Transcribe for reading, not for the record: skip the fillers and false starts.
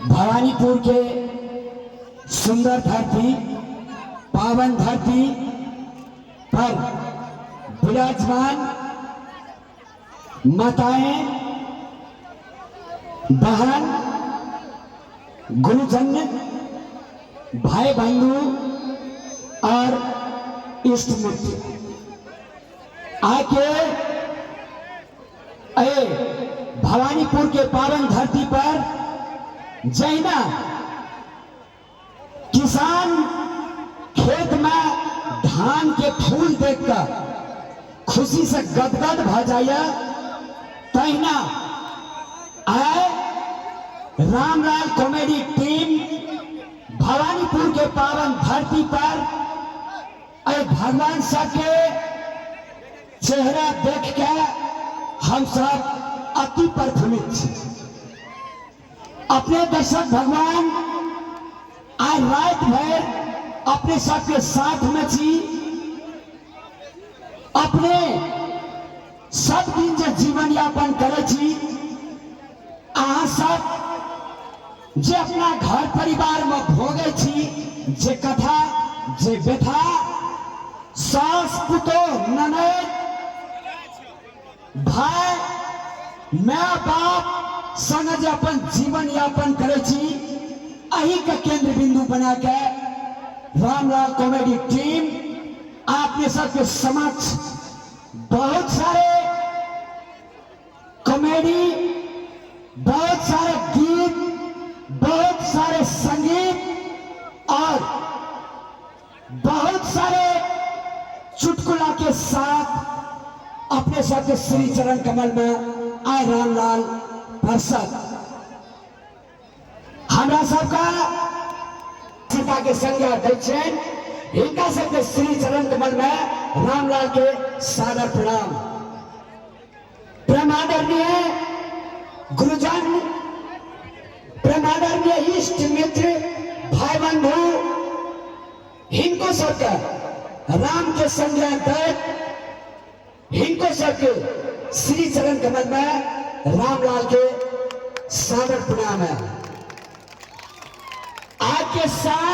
भवानीपुर के सुंदर धरती, पावन धरती पर विराजमान माताएं, बहन, गुरुजन, भाई बंधु और इष्ट मित्र आके ए भवानीपुर के पावन धरती पर जहिना किसान खेत में धान के फूल देखकर खुशी से गदगद भ जाइए, तहिना आए रामलाल कॉमेडी टीम भवानीपुर के पावन धरती पर अरे भगवान सबके चेहरा देख के हम सब अति प्रफुल्लित छी। अपने दर्शक भगवान आइ राति भरि अपने सबके साथ में छी। अपने सब दिन जे जीवन यापन करै छी, अहाँ सब जे अपना घर परिवार में भोगै छी, जे कथा जे व्यथा सास पुतोह ननैद भाय my बाप संग जे अपन जीवन यापन करै छी, अही के केंद्र बिंदु बना के रामलाल कॉमेडी टीम आपने सबके समक्ष बहुत सारे कॉमेडी, बहुत सारे गीत, बहुत सारे संगीत और बहुत सारे चुटकुला के साथ अपने सबके श्री चरण कमल में आय रामलाल परसद हमरा सबका सीता के संज्ञा दै छनि। हिनका सबके श्री चरण कमल में रामलाल के सादर प्रणाम। परमादरणीय गुरुजन, परमादरणीय इष्ट मित्र, भाई बंधु, हिनको सबके राम के संज्ञा दैत हिनको सबके श्री चरण कमल में रामलाल के सादर प्रणाम है। आज के साथ